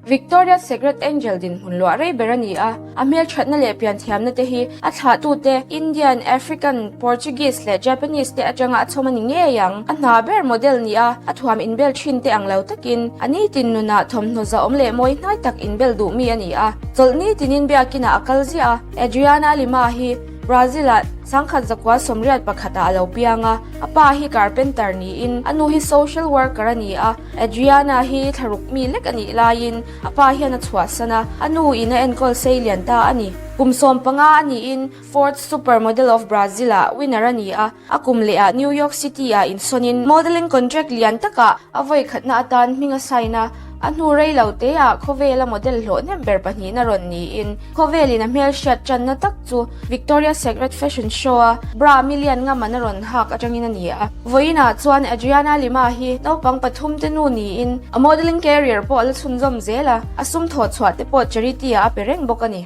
Victoria's Secret Angel dinhmun luah rei ber a ni a, a hmelthatna leh pianthiamna te hi a thlahtute Indian, African, Portuguese leh Japanese te atanga a chhawm a ni ngei ang. A hna ber model ni a, a thuam inbel thin te ang lo takin a nitin nunah thawmhnaw zahawm leh mawi hnai tak inbel duh mi a ni a. Chawlhni tinin biakinah a kal ziah a, Adriana Lima hi Brazil-ah sangkhat zakua 81 ah a lo piang a, a pa hi carpenter niin a nu hi social worker a ni a. Adriana hi thlaruk mi lek a nih laiin a pa hian a chhuahsan a, a nu in a enkawl sei lian ta a ni. Kum 15 a niin Fourth Super Model of Brazil ah winner a ni a, a kum leh ah New York City ah insawnin modelling contract lian takah a vawi khatna atan hming a sign a, a hnu rei lo te ah khawvela model hlawh hnem ber pahnihna rawn niin khawvelin a hmelhriat tanna tak chu Victoria's Secret Fashion Show a bra million nga man a rawn hak atangin a ni a. Vawiinah chuan Adriana Lima hi naupang pathum te nu niin a modelling career pawh a la chhunzawm zel a, a sum thawh chhuah te pawh charity ah a pe reng bawk a ni.